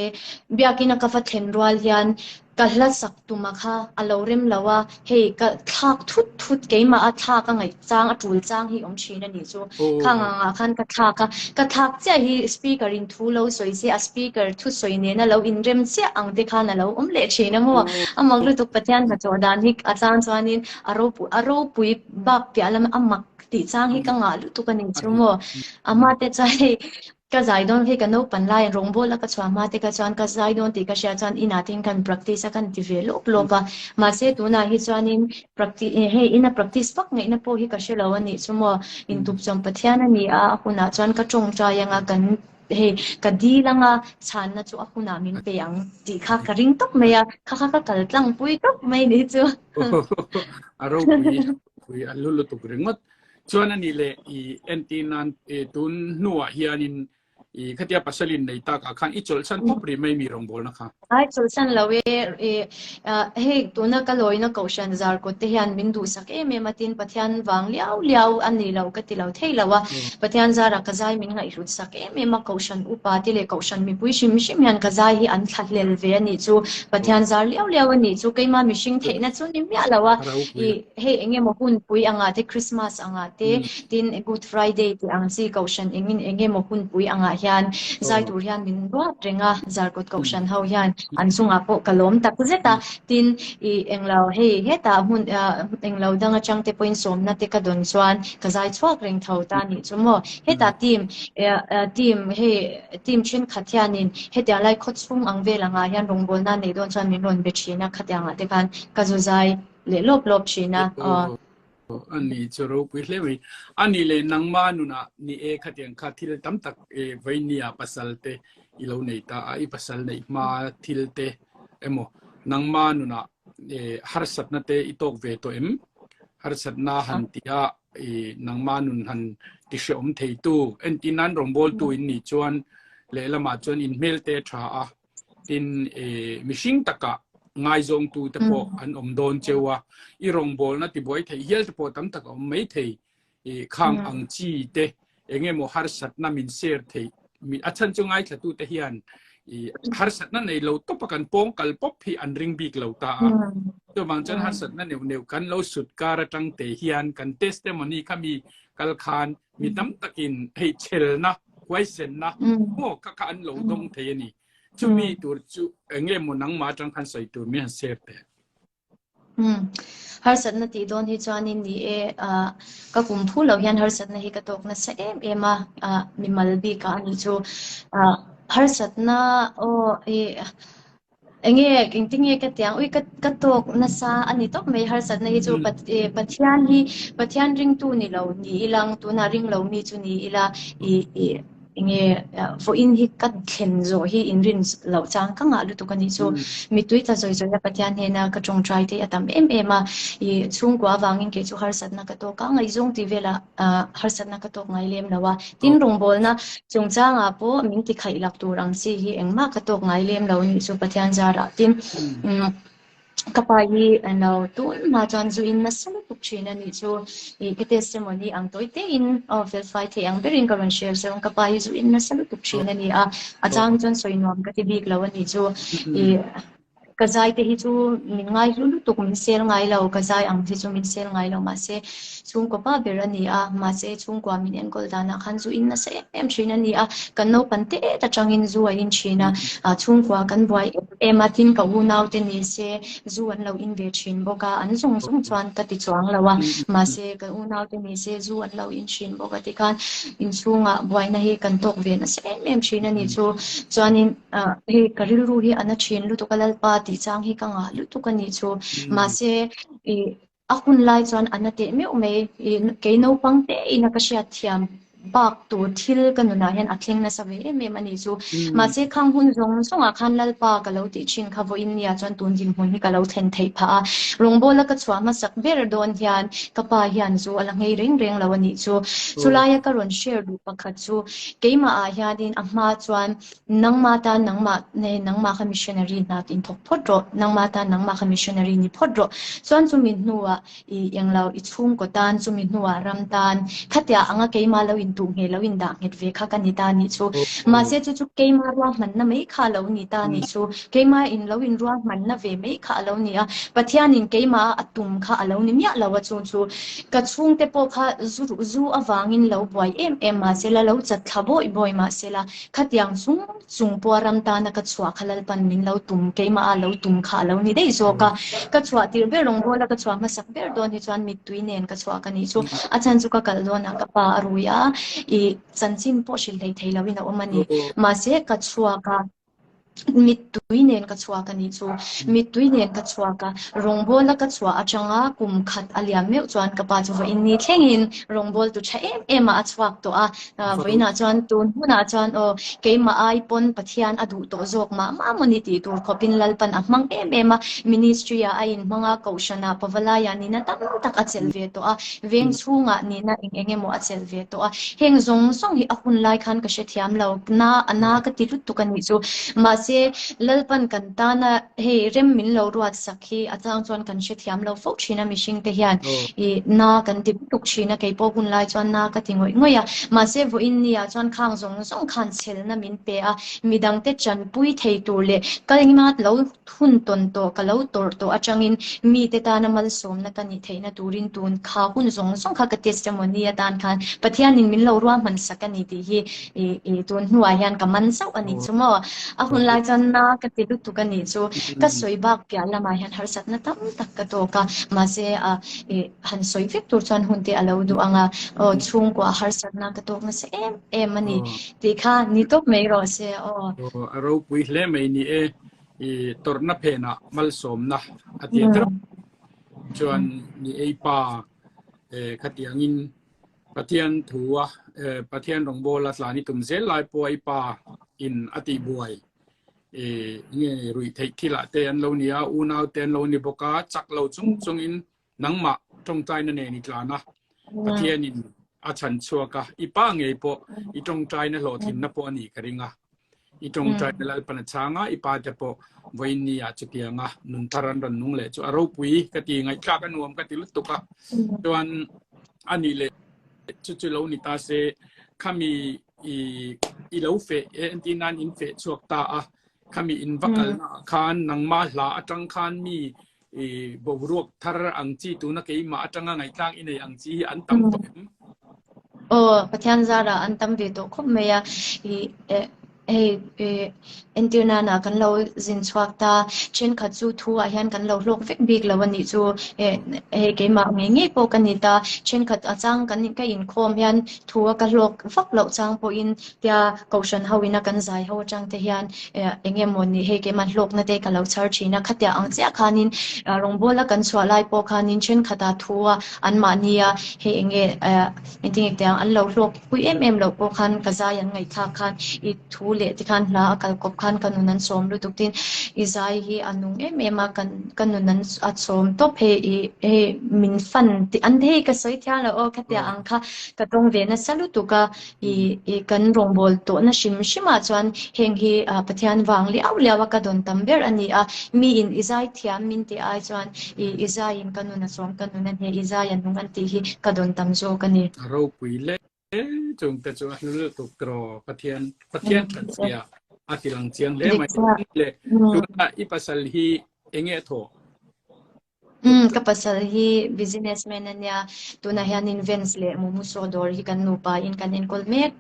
biakina ka va thlen rual hian ka hla sak tuma kha a lo rem lo a, hei ka thlak thut thut keimah a thlak a ngaih chang a tul chang hi awm thin a nih chu. Khang angah khan ka thlak a, ka thlak chiah hi speaker in thu lo sawi se a speaker thu sawi nena lo inrem chiah ang te khan a lo awm leh thin a maw. A mak lutuk Pathian hnathawh dan hi a chang chuanin a ropui a ropui bak piah lam a mak tih chang hi ka ngah lutuk a ni chu maw. A hma te chuan hei ka zai dawn hei ka naupan laiin rawngbawla ka chhuah hma te kha chuan ka zai dawn tih ka hria chuan inah te hian kan practice a kan ti ve lawp lawp a. Mahse tunah hi chuanin practice hei ina practice vak ngaihna pawh hi ka hre lo a nih chu maw. Intukchawm Pathian a ni a, a hunah chuan ka tawngtai anga kan hei ka dil anga chhanna chu a hunah min pe ang tih kha ka ring tawp mai a, kha kha ka kal tlang pui tawp mai ni chu. A ropui pui a lu lutuk ringawt. Chuan a nih leh i entir nan tun hnuah hianin i khatia pasal in nei tak ah khan i chawlhsan pawp rih mai mi rawngbawlna kha? Ai chawlhsan lo e, i hei tuna ka lawina kohhran zarkawt te hian min duhsak em em a tin Pathian vang liau liau a ni lo ka ti lo thei lo a, Pathian zarah ka zai min ngaihhlut sak em em a, kohhran upa te leh kohhran mipui hrim hrim hian ka zai hi an thlahlel ve a nih chu, Pathian zar liau liau a nih chu keimah mihring theihna chu ni miah lo a, i hei eng emaw hunpui angah te Christmas angah te tin Good Friday tih ang chi kohhran engin eng emaw hunpui angah hian zai tur hian min ruat reng a, Zarkawt kohhran ho hian an chungah pawh ka lawm tak zet a, tin i englo hei hetah hmun englo dang atang te pawhin sawmna te ka dawn chuan ka zai chhuak reng tho ta nih chu maw, hetah team team hei team thenkhat hianin hetiang lai khawchhung ang vel angah hian rawngbawlna neih dawn chuan min rawn be thin a, khatiangah te khan ka zu zai leh lawp lawp thin a aw. A ni chu ropui hle mai. A nih leh nangma nunah ni e khatiang kha thil tam tak e vainia pasal te i lo nei ta a, i pasal neih hma thil te emaw nangma nunah e harsatna te i tawk ve tawh em? Harsatna han tia i nangma nun han ti hreawm theitu entir nan rawngbawltu in nih chuan lehlamah chuan in hmel te a tha a, Tin, mihring takah ngaizawngtu te pawh an awm dawn cheu a, i rawngbawlna tibuai theih hial te pawh tam tak a awm mai thei. Khang ang chi te eng emaw harsatna min share theih, a chhan chu ngaithlatute hian harsatna nei lo tawpa kan pawng kal pawp hi an ring bik lo ta a. Chuvang chuan harsatna neuh neuh kan lo sut kar atang te hian kan testimony kha mi kal khan mi tam takin hei chelna huaisenna maw kha kha an lo dawng thei a ni. Chumi tur chu enge maw nangmah atang khan sawi tur min han share teh. Harsatna tih dawn hi chuanin ni e, ka kum phu lo hian harsatna hi ka tawk nasa em em a, mimal bikah a nih chu. Harsatna aw i enge engtinge ka tiang ui ka ka tawk nasa a ni tawp mai harsatna hi chu Pathian hi Pathian ringtu ni lo ni ilang tunah ring lo mi chu ni ila i i enge vawiin hi ka thlen zawh hi inrin loh chang ka ngah lutuk a nih chu. Mittui tla zawi zawih a Pathian hnena ka tawngtai te a tam em em a i chhungkua avangin kei chu harsatna ka tawk a ngaihzawng tih velah harsatna ka tawk ngai lem lo a. Tin rawngbawlna chungchangah pawh min ti khaih lak tur ang chi hi engmah ka tawk ngai lem lo nih chu Pathian zarah tin ka pa hi lo tun hma chuan zu in nasa lutuk thin a nih chu ih ka testimony ang tawi tein aw fel fai thei ang berin ka rawn share zawng ka pa hi zu in nasa lutuk thin a ni a a chang chuan sawi nuam ka ti bik lo a nih chu ih Ka zai te hi chu min ngai hlu lutuk, min sel ngai lo, ka zai ang hi chu min sel ngai lo, mahse chhungkaw pa ber a ni a, mahse chhungkua min enkawl danah khan zu in nasa em em thin a ni a, kan naupan tet atangin zu a in thin a, chhungkua kan buai em em a, tin ka unau te ni se zu an lo in ve thin bawk a, an zawng zawng chuan ka ti chuang lo a, mahse ka unau te ni se zu an lo in thin bawk a tikhan inchhungah buaina hi kan tawk ve nasa em em thin a ni chu, chuanin. Hei ka rilru hi a na thin lutuk a Lalpa tih chang hi ka ngah lutuk a nih chu. Mahse i a hun lai chuan a na teh meuh mai. I kei naupang te ina ka hriat thiam bak tur thil ka nunah hian a thleng nasa ve em em a nih chu. Mahse khang hun zawng zawngah khan Lalpa ka lo tih thin kha vawiin nia chuan tun dinhmun hi ka lo thlen theih phah a. Rawngbawla ka chhuah hmasak ber dawn hian ka pa hian zu a la nghei reng reng lo a nih chu. Chulaia ka rawn share duh pakhat chu keimahah hianin a hma chuan Nangmah tan nangmah ne nangmah kha missionary hna in thawk phawt rawh. Nangmah tan nangmah kha missionary ni phawt rawh. Chuan chumi hnuah i englo i chhungkaw tan, chumi hnuah ram tan, khatia anga keimah lo in tuh ngheh lo in dah nghet ve kha ka ni ta nih chu. Mahse chu chu keimah ruahmanna mai kha a lo ni ta nih chu. Keimah in lo in ruahmanna ve mai kha a lo ni a. Pathianin keimah a tum kha a lo ni miah lo a chung chu. Ka chhungte pawh kha zu zu avangin lo buai em em mahsela lo chat thla bawi bawi mahsela Khatiang chung chung pawh ram tana ka chhuah kha Lalpan min lo tum, keimah a lo tum kha a lo ni daih zawk a. Ka chhuah tirh ber rawngbawla ka chhuah hmasak ber dawn hi chuan mittui nen ka chhuah ka nih chu. A chhan chu ka kal dawnah ka pa a rui a, i chanchin pawh hrilh hlei thei loin a awm a ni. Mahse ka chhuak a, mittui nen ka chhuak a nih chu. Mittui nen ka chhuak a, rawngbawla ka chhuah atanga kum khat a liam meuh chuan ka pa chu vawiin ni thlengin rawngbawltu tha em em ah a chhuak tawh a. Vawiinah chuan tun hunah chuan aw keimah ai pawn Pathian a duh tawh zawk mah mah maw ni tih tur khawpin Lalpan a hmang em em a, ministry ah a inhmang a, Kohhranah Pavalaiah nihna tam tak a chelh ve tawh a, veng chhungah nihna eng eng emaw a chelh ve tawh a. Heng zawng zawng hi a hun lai khan ka hrethiam lo, na a na ka ti lutuk a nih chu. Mahse Lalpan kan tana hei rem min lo ruat sak hi a chang chuan kan hrethiam lo fo thin a mihring te hian i na kan ti lutuk thin a keipawh hun lai chuan na ka ti ngawih ngawih a mahse vawiin ni ah chuan khang zawng zawng khan chhelna min pe a midang te tanpui thei tur leh ka engmah lo hun tawn tawh ka lo tawrh tawh atangin mite tana malsawmna ka nih theihna turin tun kha hun zawng zawng kha ka testimony atan khan Pathianin min lo ruahman sak a ni tih hi i i tun hnuah hian ka man chauh a nih chu maw? A hun lai chuan na ka ti lutuk a nih chu. Ka sawi bak piah lamah hian harsatna tam tak ka tawk a, mahse a i han sawi vek tur chuan hun te a lo duh ang a, aw chhungkua harsatna ka tawk nasa em em a ni tih kha ni tawp mai rawh se aw. Aw a ropui hle mai ni e, i tawrhna phenah malsawmna a ti a chuan ni ei pa khatiangin Pathian thu a Pathian rawngbawl a tlan i tum zel lai pawh i pa in a tih buai nge ruih theih thil ah te an lo ni a, unau te an lo ni bawk a, chak lo chung chung in nangmah tawngtaina nen i tlan a, Pathian in a chhan chhuak a, i pa ngei pawh i tawngtaina hlawhtlinna pawh a nih ka ring a. I tawngtaina Lalpan a chhang a, i pa te pawh vawiin ni ah chutiang a nun thar an rawn nung leh chu a ropui ka ti, ngaihthlak a nuam ka ti lutuk a. Chuan a nih leh chu chu lo ni ta se, khami i i lo feh e entir nan in feh chhuak ta a, khami in va kalna ah khan nangmah hla atang khan mi i boruak thar ang chi tuna keimah atanga ngaihtlang i nei ang chi hi an tam tawh em? Aw, Pathian zarah an tam ve tawh khawp mai a, i eh. Hei eh entir nana kan lo zin chhuak ta, thenkhat chu thu ah hian kan lo hlawk vek bik lo a nih chu. Eh hei keimah ngei ngei pawh ka ni ta, thenkhat a chang kan ka inkhawm hian thu a ka hlawk vak loh chang pawhin tia kohhran ho ina kan zai ho atang te hian eh eng emaw ni hei keimah hlawkna te ka lo chhar thin a, khatia ang chiah khanin rawngbawla kan chhuah lai pawh khanin thenkhat a thu a anmahni a hei eng nge eh engtin nge tiang an lo hlawk Pui em em loh pawh khan ka zai an ngaihthlak khan i thu leh ti khan hla a kal kawp khan ka nun an sawm lutuk tin i zai hi a nung em em a kan ka nun an a sawm tawp hei i hei min fan tih an hei ka sawi thiang lo aw khatia ang kha ka tawng ve nasa lutuk a i i kan rawngbâwl tawhna hrim hrim ah chuan heng hi Pathian vang liau liau a ka dawn tam ber a ni a mi in i zai thiam min tih ai chuan i i zai in ka nun a sawm ka nun a hneh i zai a nung an tih hi ka dawn tam zawk a ni. A ropui hle chungte chu a hlu lutuk tiraw Pathian Pathian that zia a ti lang chiang hle mai le tuna i pasal hi enge a thawh? Um ka pasal hi businessman ania tunah hianin Vans leh Mumuso dawr hi kan nupa in kan enkawl mek.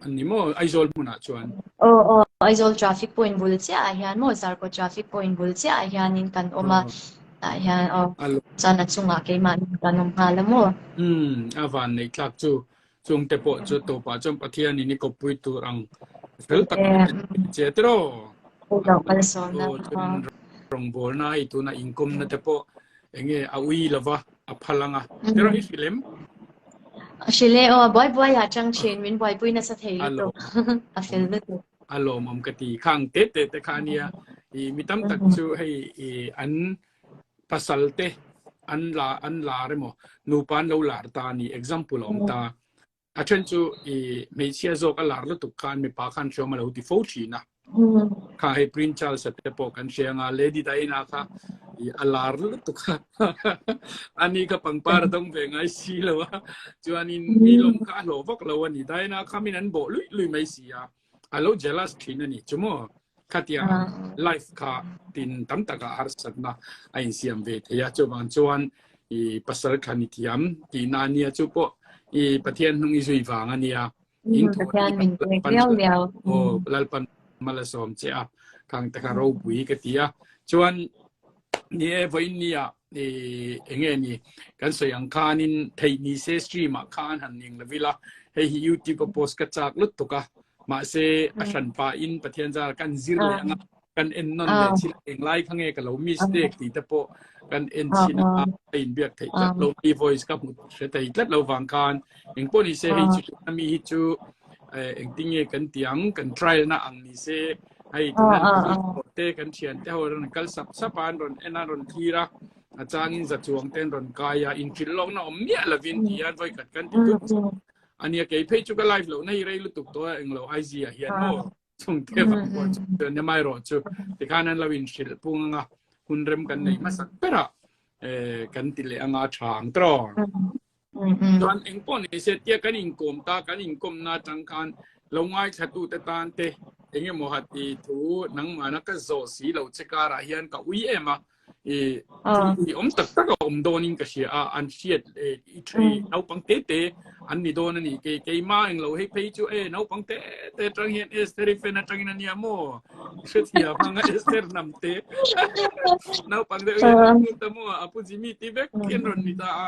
An ni maw Aizawl hmunah chuan? Aw aw Aizawl traffic point bul chiah ah hian maw Zarkawt traffic point bul chiah ah hianin kan awm a. Tah hian aw chuan a chungah keimah nen kan awm nghal a maw? Umm a van neih tlak chu chungte pawh chu tawpah chuan Pathianin i kawppui tur ang fel tak che tiraw? Chuan rawngbawlna i tuna inkawmna te pawh enge a ui lova a phal anga tiraw i hrilh em? Hrilh e aw buai buai ah chang thin min buaipui nasa thei lutuk a fel lutuk. A lawmawm ka ti. Khang te te te kha ania i mi tam tak chu hei i an pasal te an la an lar emaw nupa an lo lar ta a ni example a awm ta. A then chu i hmeichhia zawk a lar lutuk khan mipa khan hriawm a lo ti fo thin a. Kha hei Prince Charles a te pawh kan hria anga Lady Diana kha i a lar lutuk a ani kha pangpar a dawng ve ngai si lo a chuanin mi lawm kha a hlawh vak lo a ni. Diana kha min an bawh luih luih mai si a. A lo jealous thin a ni chu maw? Khatia life kha tin tam takah harsatna a insiam ve thei a, chuvang chuan i pasal kha ni thiam tihna a nia, chu pawh i Pathian hnung i zui vang a nia. In Pathian min pek viau viau. Aw Lalpan mal a sawm che a, khang te kha ropui ka ti a. Chuan ni e vawiin nia i enge ni kan sawi ang khanin theih ni se stream ah khan han ning lo ila hei hi youtube a post ka chak lutuk a mahse a hran pa in Pathian zar kan zir leh anga kan en nawn leh thil eng lai kha nge ka lo mistake tih te pawh kan en chhin a a in biak theih tlat lo mi voice ka hmu hre thei tlat lo vang khan eng pawh ni se hei chu tuna mi hi chu engtin nge kan ti ang kan trial na ang ni se hei tuna te kan thian te ho rawn kal sap sap a an rawn en a rawn thlir a a changin za chuang te an rawn kai a inhrilh lawkna awm miah lovin ti hian vawi khat kan ti tut ania kei phei chu ka live lohna hi rei lutuk tawh a englo IG ah hian maw chungte vang pawh chu nemai rawh chu tikhan an lo inhrilh pung anga hun rem kan nei hmasak berah kan ti leh anga tha ang tawh. Chuan eng pawh ni se tia kan inkawm ta kan inkawmna atang khan lo ngaithlatute tan te eng emaw hat i thu nangmahna ka zawh si lo che karah hian ka ui em a i thil ui awm tak tak a awm dawnin ka hria a an hriat i thei naupang te te an ni dawn a ni kei keima eng lo hei phei chu e naupang te te atang hian Esther i fan atangin a nia maw hrethiam anga Esther hnam te naupang deuh hian an hmu ta maw a pu Jimmy ti vek hian rawn ni ta a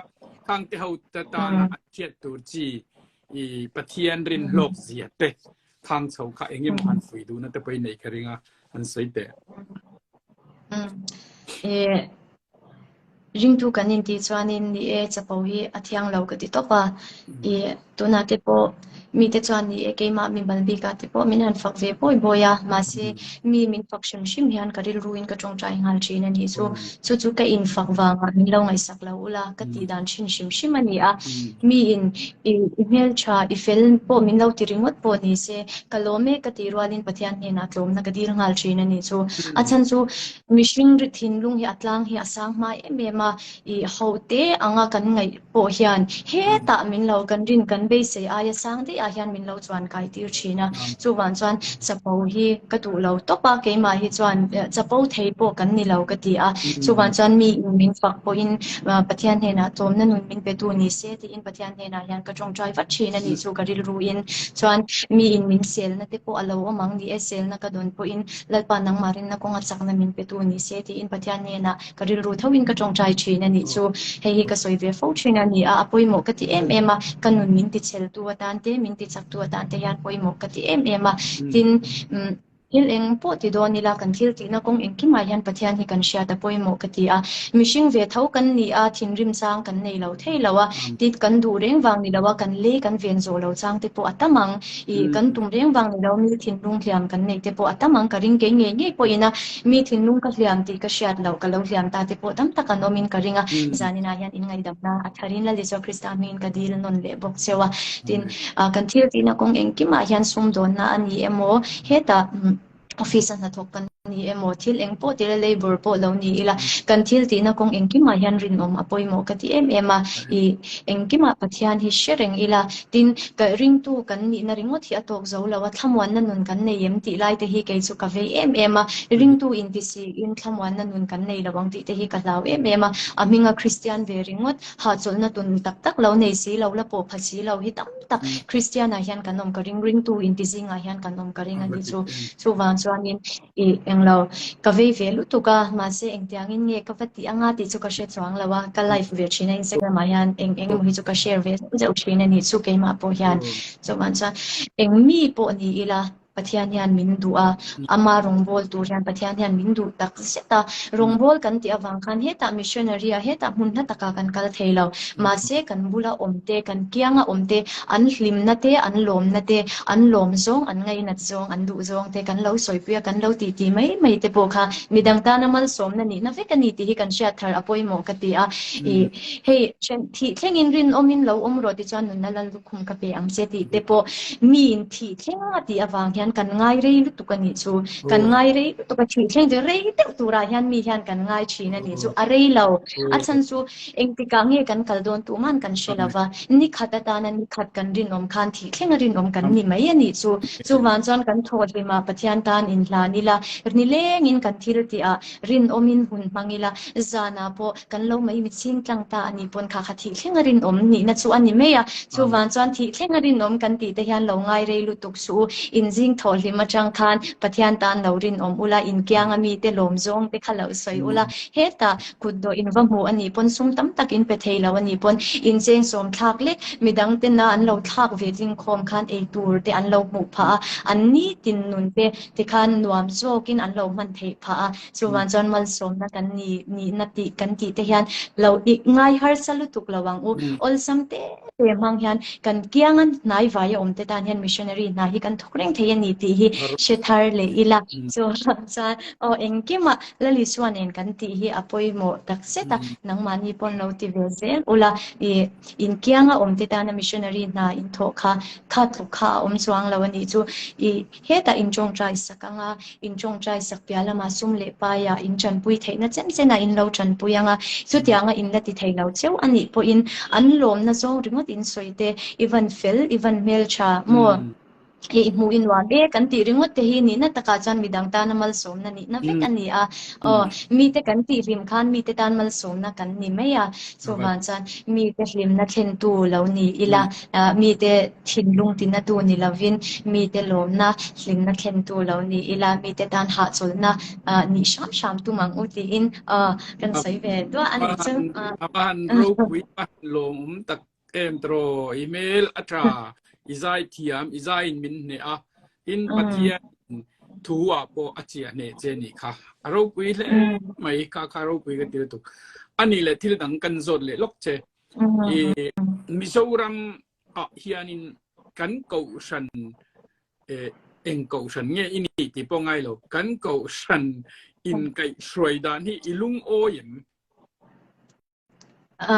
khang te ho ta tana an hriat tur chi i Pathian rin hlawk zia te khang chho kha eng emaw han fui duhna te pawh i neih ka ring a an sawi teh. E ringtu kan intih chuanin ni e chapo hi a thiang lo ka ti tawp a. I tunah te pawh mite chuan ni e keimah mi mal bikah te pawh min han fak ve bawi bawi a. Mahse mi min fak hrim hrim hian ka rilruin ka tawngtai nghal thin a nih chu. Chu chu ka infak vangah min lo ngaihsak lo ula ka tih dan thin hrim hrim a ni a. Miin i hmeltha i fel pawh min lo ti ringawt pawh ni se ka lawm e ka tih rualin Pathian hnenah tlawmna ka dil nghal thin a nih chu. A chhan chu mihring ri thinlung hi a tlang hi a sang hma em em a, i ho te anga kan ngaih pawh hian hetah min lo kan rin kan beisei aia sang daih a. ah hian min lo chuan kai tir thin a. Chuvang chuan chapo hi ka duh lo tawp a, keimah hi chuan chapo thei pawh kan ni lo ka ti a. Chuvang chuan mi in min fak pawhin Pathian hnenah tlawmna nun min pe tu ni se tiin Pathian hnenah hian ka tawngtai vat thin a nih chu ka rilru in. Chuan mi in min selna te pawh a lo awm ang ni e, selna ka dawn pawhin Lalpa nangmah rinna kawnga chakna min pe tu ni se tiin Pathian hnenah Ka rilru thoin ka tawngtai thin a nih chu. Hei hi ka sawi ve fo thin a ni a, a pawimawh ka ti em em a, ka nun min ti chheltu atan te, min ti chaktu atan te hian pawimawh ka ti em em a. Tin, thil eng pawh ti dawn ila kan thil tihna kawng engkimah hian Pathian hi kan hriat a pawimawh ka ti a. Mihring ve tho kan ni a, thinrim chang kan nei lo thei lo a, tin kan duh reng vang ni lo a, kan lei kan ven zawh lo chang te pawh a tam ang. Ih, kan tum reng vang ni lo, mi thinlung hliam kan neih te pawh a tam ang ka ring kei ngei ngei pawhin a, Mi thinlung ka hliam tih ka hriat loh, ka lo hliam ta te pawh tam tak an awmin ka ring a, zaninah hian inngaihdamna a tharin Lal Isua Krista hmingin ka dil nawn leh bawk cheu a. Tin, kan thil tihna kawng engkimah hian sumdawnna a ni emaw, hetah office a hnathawk kan ni emaw, thil eng pawh tila labour pawh lo ni ila, kan thil tihna kawng engkimah hian rinawm a pawimawh ka ti em em a. Ih, engkimah Pathian hi hre reng ila, tin, Ka ringtu kan nihna ringawt hi a tawk zo lo a, thlamuanna nun kan nei em tih lai te hi kei chu ka vei em em a, ringtu inti siin thlamuanna nun kan nei lo ang tih te hi ka hlau em em a, a hminga Kristian ve ringawt hahchawlhna tun tak tak lo nei si lo, la pawh pha si lo hi tam tak Kristian ah hian kan awm ka ring, ringtu inti zingah hian kan awm ka ring a ni chu. Chuvang chuanin Ih, englo, ka vei ve lutuk a, mahse engtiangin nge ka va tih anga tih chu ka hre chuang lo a, ka live ve thin a Instagram ah hian eng eng emaw hi chu ka share ve zeuh zeuh thin a nih chu keimah pawh hian. Chuvang chuan eng mi pawh ni ila Pathian hian min duh a, ama rawngbâwl tur hian Pathian hian min duh tak zet a, rawngbâwl kan tih avang khan hetah missionary ah hetah hmun hla takah kan kal thei lo, mahse kan bula awm te, kan kianga awm te, an hlimna te, an lawmna te, an lawm zawng, an ngainat zawng, an duh zawng te kan lo sawipui a, kan lo tih tih mai mai te pawh kha midang tana malsawmna nihna vek a ni tih hi kan hriat thar a pawimawh ka ti a. Ih, hei thih thlengin rinawmin lo awm rawh tichuan nunna lal lukhum ka pe ang che tih te pawh miin thih thleng a tih avang hian kan ngai rei lutuk a nih chu. Kan ngai rei lutuk a, thih thleng chu rei deuh turah hian mi hian kan ngai thin a nih chu. A rei lo. A chhan chu Engtikah nge kan kal dawn tuman kan hre lo va, ni khat atana ni khat kan rinawm khan thih thlenga rinawm kan ni mai a nih chu. Chuvang chuan kan thawhhlimah Pathian tan inhlan ila, nilengin kan thil tihah rinawmin hun hmang ila, zanah pawh kan lo mai mitching tlang ta a nih pawn kha kha thih thlenga rinawm nihna chu a ni mai a. Chuvang chuan thih thlenga rinawm kan tih te hian lo ngai rei lutuk suh u. Inzing thawhhlim atang khan Pathian tan lo rinawm ula, inkianga mite lawm zawng te kha lo sawi ula, hetah Kut dawh in va hmu a nih pawn sum tam tak in pe thei lo a nih pawn in cheng sawm thlak lek midang te na an lo thlak ve tling khawm khan ei tur te an lo hmuh phah a, an nitin nun te ti khan nuam zawk in an lo hman theih phah a, chuvang chuan malsawmna kan ni nihna tih kan tih te hian lo i ngai harsa lutuk lo ang u, awlsam te te hmang hian kan kianga hnai vaia awm te tan hian missionary hna hi kan thawk reng thei a ni tih hi hre thar leh ila, chuvang chuan aw engkimah Lali chuan eng kan tih hi a pawimawh tak zet a, nangmahni pawn lo ti ve zel ula, i inkianga awm te tana missionary hna in thawh kha kha tluk kha a awm chuang lo a nih chu. I hetah in tawngtai sak anga, in tawngtai sak piah lamah sum leh paiah in tanpui theihna chen chenah in lo tanpui anga, chutianga in la ti thei lo cheu a nih pawhin an lawmna zawng ringawt in sawi te, i van fel, i van hmeltha maw? Hei i hmuh i nuam e kan tih ringawt te hi nihna takah chuan midang tana malsawmna nihna vek a ni a. Aw, mite kan tih hlim khan mite tan malsawmna kan ni mai a. Chuvang chuan mite hlimna thlentu lo ni ila, mite thinlung tinatu ni lovin mite lawmna hlimna thlentu lo ni ila, mite tan hahchawlhna nih hram hram tum ang u tiin kan sawi ve duah a nih chu. A va han ropui a han lawmawm tak Em tawh, i hmel a tha, i zai thiam, i zaiin min hneh a, tin Pathian thu ah pawh a chiah hneh che nih kha. A ropui hle mai, kha kha ropui ka ti lutuk. A nih leh thil dang kan zawt leh lawk che. I Mizoram ah hianin kan kohhran eng kohhran nge i nih tih pawh ngai lo, kan kohhran inkaihhruai dan hi i lungawi em? A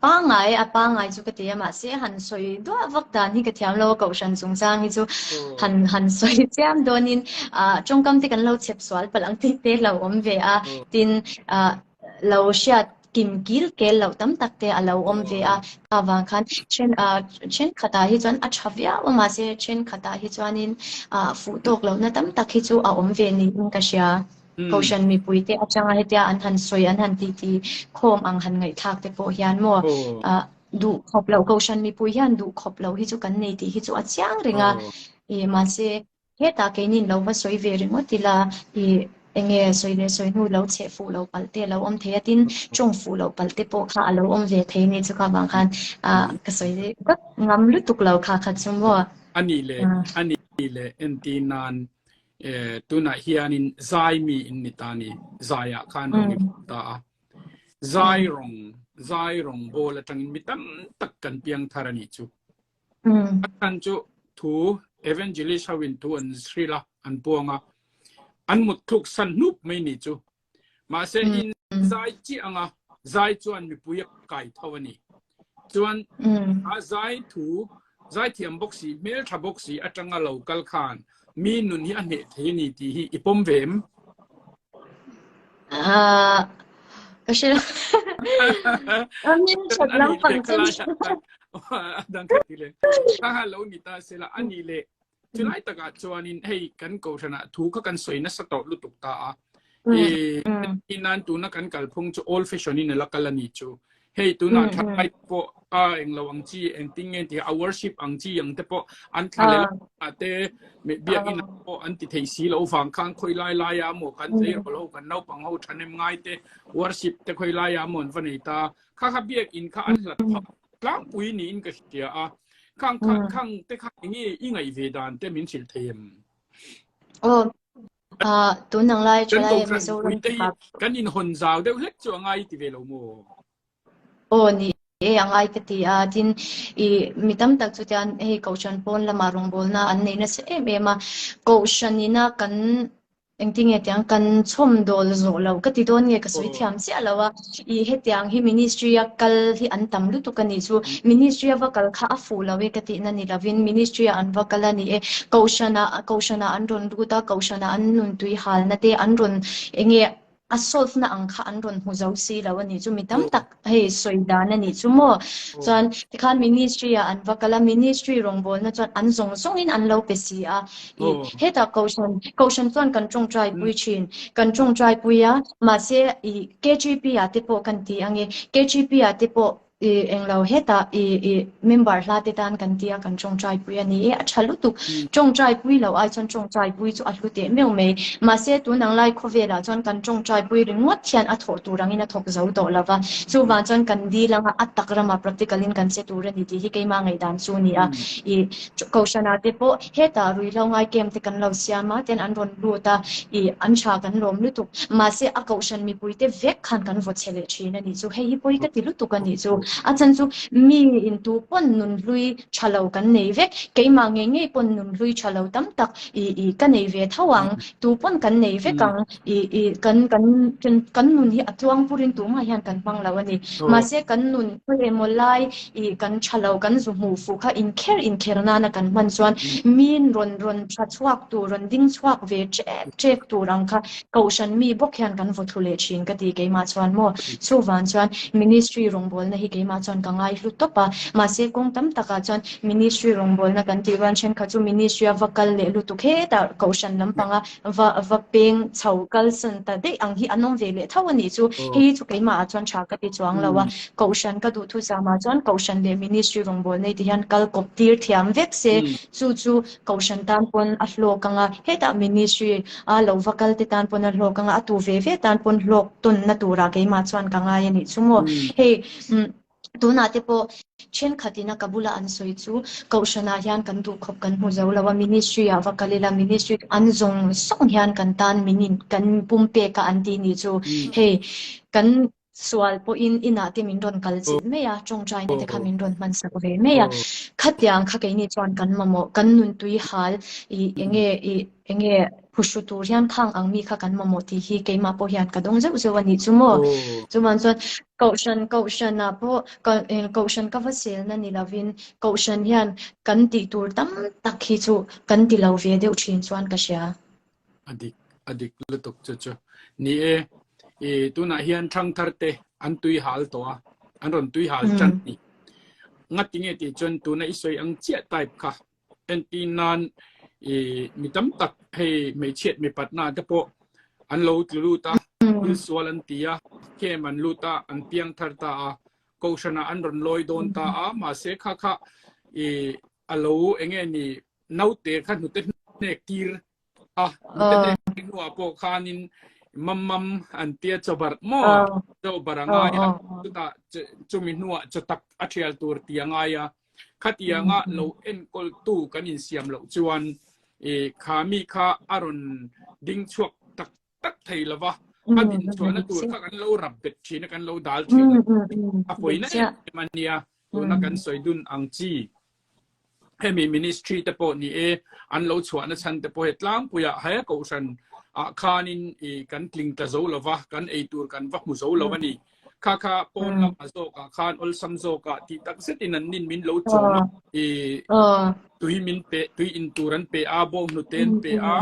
pangngai a pangngai chu ka ti a mahse han sawi duah vak dan hi ka thiam lo a kohhran chungchang hi chu han han sawi chiam dawnin ah tawngkam te kan lo chhep sual palh ang tih te lo awm ve a tin ah lo hriat. kim kil kel loh tam tak te a lo awm ve a, kha vang khan then ah thenkhatah hi chuan a tha viau a mahse thenkhatah hi chuanin ah fuh tawk lohna tam tak hi chu a awm ve niin ka hria. Kohhran mipui te atanga hetia an han sawi an han titi khawm ang han ngaihthlak te pawh hian maw ah duh khawp loh Kohhran mipui hian duh khawp loh hi chu kan nei tih hi chu a chiang reng a, ih mahse Hetah keinin lo va sawi ve ringawt ila i enge sawi leh sawi hnu lo cheh fuh loh palh te a lo awm thei a, tin tawng fuh loh palh te pawh kha a lo awm ve thei ni chu kha vang khan ka sawi vak ngam lutuk lo kha kha chu maw. A nih leh a nih leh entir nan tunah hianin zai mi in ni ta ni, zaiah khan rawn i pawh ta a, zai rawng zai rawng bawl atangin mi tam tak kan piang thar a nih chu. A chhan chu thu evangelist ho in thu an hrilh a, an puang a, an mut thluk san hnup mai ni chu. Mahse in zai chiah anga zai chuan mipui a kai tho a ni. Chuan a zai thu zai thiam bawk si, hmel tha bawk si atanga lo kal khan mi nun hi a hneh thei a ni tih hi i pawm ve em? Ah, ka hre lo. A min that lam pang chu. Dang ka ti le. Ha ha lo ni ta sela ani le. Chulai takah chuanin hei kan kohhranah thu kha kan sawi nasa tawh lutuk ta a. E nan tuna kan kalphung chu old fashion in ala kal ani chu. Hei tunah thalai pawh a englo ang chi engtin nge tih a worship ang chi ang te pawh an thla leh te biakinn ah pawh an ti thei si lo vang khan khawi lai lai a maw kan tleirawl ho kan naupang ho thahnem ngai te worship te khawi lai a maw an va nei ta kha kha biakinn kha an hlat phah tlangpui niin ka hria a khang kha khang te kha enge i ngaih ve dan te min hrilh thei em? Aw Ah, tun ang lai Kan thalai kohhran Mizoram mipui te hi kan inhawn zau deuh hlek chu a ngai ti ve lo maw? Aw ni e, a ngai ka ti a, tin i mi tam tak chu tian hei kohhran pawn lamah rawngbawlna an nei nasa em em a, kohhran ina kan engtinge tiang kan chhawmdawl zawh lo ka ti dawn nge ka sawi thiam chiah lo a, i hetiang hi ministry a kal hi an tam lutuk a nih chu, ministry a va kal kha a fuh lo e ka tihna ni lovin ministry ah an va kal a ni e, kohhran ah kohhran ah an rawn lut a, kohhran ah an nuntui halna te an rawn enge a solve na ang kha an rawn hmu zo si lo a nih chu mi tam tak hei sawi dan a nih chu maw chuan tikhan ministry ah an va kal a, ministry rawngbawlna chuan an zawng zawng in an lo pe si a, i hetah kohhran kohhran chuan kan tawngtai pui thin, kan tawngtai pui a mahse i KGP ah te pawh kan ti ang e, KGP ah te pawh I englo hetah i i member hla te tan kan tia kan tawngtai pui a ni e, a tha lutuk. Tawngtai pui lo ai chuan tawngtai pui chu a hlu teh meuh mai. Mahse tun ang lai khawvelah chuan kan tawngtai pui ringawt hian a thawh tur angin a thawk zo tawh lo va. Chuvang chuan kan dil anga a tak ramah practical in kan che tur a ni tih hi keimah ngaihdan chu a ni a. I kohhranah te pawh hetah ruihhlo ngai camp te kan lo siam a, ten an rawn lut a, i an tha kan lawm lutuk. Mahse a kohhran mipui te vek khan kan vaw chhe leh thin a nih chu. Hei hi pawi ka ti lutuk a nih chu. A chhan chu mi in tu pawn nunhlui tha lo kan nei vek. Keimah ngei ngei pawn nunhlui tha lo tam tak i i ka nei ve tho ang. Tu pawn kan nei vek ang. I i kan kan kan nun hi a tluang purin tumah hian kan hmang lo a ni. Mahse kan nun khawi emaw lai i kan tha lo kan zu hmuh fuh kha inkher inkher nana kan hman chuan min rawn rawn tha chhuak tur rawn ding chhuak ve tep tep tur ang kha Kohhran mi bawk hian kan vaw thu leh thin ka ti keimah chuan maw? Chuvang chuan Ministry rawngbawlna hi keimah chuan ka ngai hlu tawp a, mahse kawng tam takah chuan Ministry rawngbawlna kan tih ruan thenkhat chu Ministry a va kal leh lutuk hetah Kohhran lampanga va va peng chho kalsan ta daih ang hi an awm ve leh tho a nih chu. Hei hi chu keimahah chuan tha ka ti chuang lo a, Kohhran ka duhthusam ah chuan Kohhran leh Ministry rawngbawlna hi ti hian kal kawp tir thiam vek se, chu chu Kohhran tan pawn a hlawk ang a, hetah Ministry a lo va kal te tan pawn a hlawk ang a, a tu ve ve tan pawn hlawk tawnna turah keimah chuan ka ngai a nih chu maw. Hei tunah te pawh thenkhat ina ka bula an sawi chu Kohhranah hian kan duhkhawp kan hmu zo lo a, Ministry ah va kal ila Ministry an zawng zawng hian kan tan min in kan pumpek a an tih nih chu. Hei kan Sual pawhin inah te min rawn kal chilh mai a, tawngtaina te kha min rawn hman sak ve mai a. Khatiang kha keini chuan kan mamawh, kan nuntui hal i enge i enge phuhru tur hian khang ang mi kha kan mamawh tih hi keimah pawh hian ka dawng zeuh zeuh a nih chu maw. Chuman chuan Kohhran Kohhranah pawh Kohhran ka va selna ni lovin Kohhran hian kan tih tur tam tak hi chu kan ti lo ve deuh thin chuan ka hria. A dik, a dik lutuk chu chu. Ni e, i tunah hian thangthar te an tui hal tawh a, an rawn tui hal tan ni. Ngati nge tih chuan tuna i sawi ang chiah type kha entir nan i mi tam tak hei hmeichhiat mipatna te pawh an lo tlu lut a, thil sual an ti a, camp an lut a, an piang thar ta a, kohhranah an rawn lawi dawn ta a, mahse kha kha i a lo enge ni naute kha hnute hnek tir a hnute hnek hnuah pawh khanin mam mam an tia chawbarh maw chawbarh a ngai a chutah chumi hnuah chaw tak a thial tur ti a ngai a khatianga lo enkawltu kan insiam loh chuan i kha mi kha a rawn ding chhuak tak tak thei lova a din chhuahna tur kha kan lo rap bet thin a kan lo dal thin a pawina em em a nia tuna kan sawi dun ang chi hemi ministry te pawh ni e an lo chhuahna chhan te pawh he tlangpuiah he kohhran ah khanin i kan tling tla zo lova kan ei tur kan va hmu zo lo a ni kha kha pawn lamah zawkah khan awlsam zawkah tih tak zetin an nin min lo chawm a i tui min pe tui in tur an pe a bawng hnute an pe a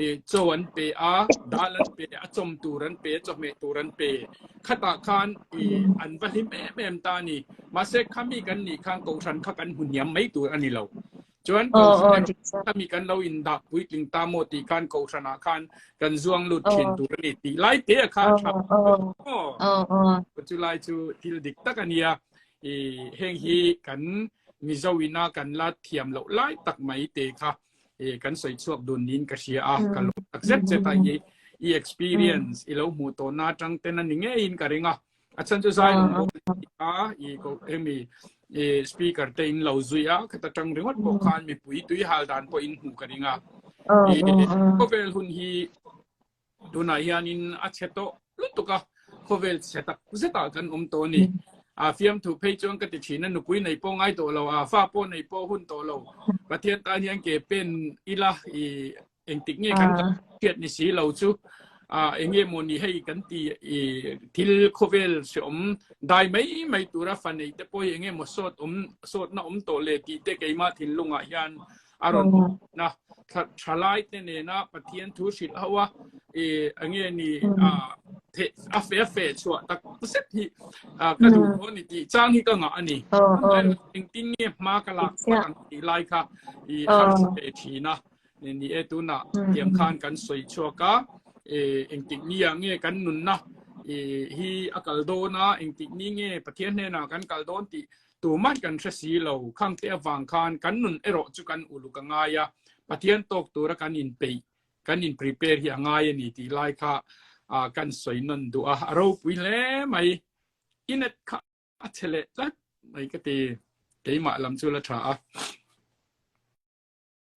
i chaw an pe a dal an pe a chawm tur an pe chawhmeh tur an pe khatah khan i an va hlim em em ta ni mahse khami kan nih khan kohhran kha kan hmu hniam mai tur a ni lo Chuan kohhran erawh khami kan lo indah puitling ta maw tih khan kohhranah khan kan zuang lut thin tur a ni tih lai te a kha a tha maw? Chu lai chu thil dik tak a nia. I heng hi kan Mizo ina kan la thiam loh lai tak mai te kha i kan sawi chhuak dun niin ka hria a, ka lawm tak zet zet a i i experience i lo hmuh tawhna atang ten a ni ngeiin ka ring a. A chhan chu zai rawn bawl a i ko hemi i speaker te in lo zui a khata tang ringawt pawh khan mipui tui hal dan pawh in hmuh ka ring a. I khawvel hun hi tunah hianin a chhe tawh lutuk a khawvel chhe tak zetah kan awm tawh a ni. A fiamthu phei chuan ka ti thin a nupui nei pawh ngai tawh lo a fa pawh nei pawh hun tawh lo Pathian tan hian ke pen ila i engtik nge kan hriat ni si lo chu eng nge maw ni hei kan ti i thil khawvel hreawm dai mai mai tura fa nei te pawh hi eng nge maw sawt awm sawtna awm tawh le tih te keimah thinlungah hian a rawn na thalai te nena Pathian thu hrilh ho a i eng nge ni a fe a fe chhuah tak zet hi ka duh dawn ni tih chang hi ka ngah a ni engtin nge hma ka lak phawt ang tih lai kha i harsa ve thin a Ni e tunah tiang khan kan sawi chhuak a, engtik ni ah nge kan nunna hi a kal dawn a, engtik ni nge Pathian hnenah kan kal dawn tih tuman kan hre si lo. Khang te avang khan kan nun erawh chu kan uluk a ngai a, Pathian tawk tura kan inpeih, kan in prepare hi a ngai a ni tih lai kha kan sawi nawn duh a, a ropui hle mai. I net kha a che leh tlat mai ka ti. Keimah lam chu la tha a.